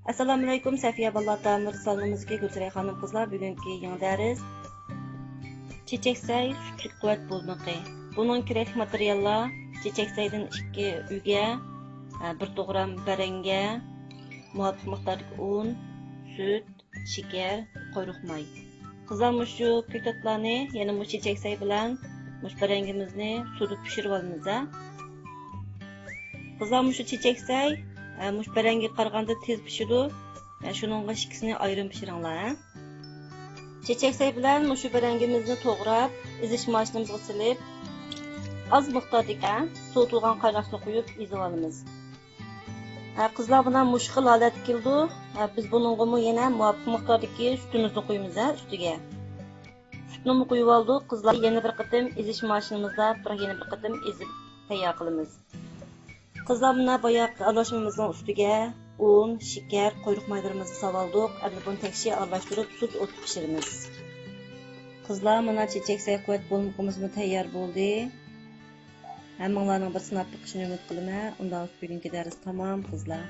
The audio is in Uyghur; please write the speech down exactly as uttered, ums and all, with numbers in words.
ئەسسالامۇئەلەيكۇم، سەفىيە بالىلار تەلىمات سالونىمىزدىكى گۈلچىراي خانىم قىزلار، بۈگۈنكى يېڭى دەرس. چېچەكسەي سۈتلۈك قۇۋۋەت بولمىقى. بۇنىڭ كېرەكلىك ماتېرىياللار: چېچەكسەيدىن ئىككى ئۈگە، بىر توغرام بەرەڭگە، مۇۋاپىق مىقداردىكى ئۇن، سۈت، شېكەر، قۇيرۇق ماي. قىزلار، مۇشۇ كۆكتاتلارنى، يەنى مۇشۇ چېچەكسەي بىلەن مۇشۇ بەرەڭگىمىزنى سۇدا پىشۇرۇپ ئالىمىز ھە. قىزلار، مۇشۇ چېچەكسەي، ئە، مۇشۇ بەرەڭگىگە قارىغاندا تېز پىشىدۇ. ئە، شۇنىڭغا ئىككىسىنى ئايرىم پىشۇرۇڭلار ھە. چېچەكسەي بىلەن مۇشۇ بەرەڭگىمىزنى توغراپ، ئېزىش ماشىنىمىزغا سېلىپ، ئاز مىقداردىكى سوۋۇتۇلغان قايناق سۇ قۇيۇپ ئېزىۋالىمىز. ھە، قىزلار، مانا مۇشۇ خىل ھالەتكە كېلىدۇ. ھە، بىز بۇنىڭغىمۇ يەنە مۇۋاپىق مىقداردىكى سۈتىمىزنى قۇيىمىز ھە ئۈستىگە. سۈتنىمۇ قۇيۇۋالدۇق. قىزلار، يەنە بىر قېتىم ئېزىش ماشىنىمىزدا بىر، يەنە بىر قېتىم ئېزىپ تەييار قىلىمىز. قىزلار، مانا باياقى ئارىلاشمىمىزنىڭ ئۈستىگە ئۇن، شېكەر، قۇيرۇق مايلىرىمىزنى سالىۋالدۇق. ئەمدى بۇنى تەكشى ئارىلاشتۇرۇپ سۇس ئوتتا پىشۇرىمىز. قىزلار، مانا چېچەكسەي قۇۋۋەت بولمىقىمىزمۇ تەييار بولدى. ھەممىڭلارنىڭ بىر سىناپ بېقىشىنى ئۈمىد قىلىمەن. ئۇنداق بولسا بۈگۈنكى دەرس تامام، قىزلار.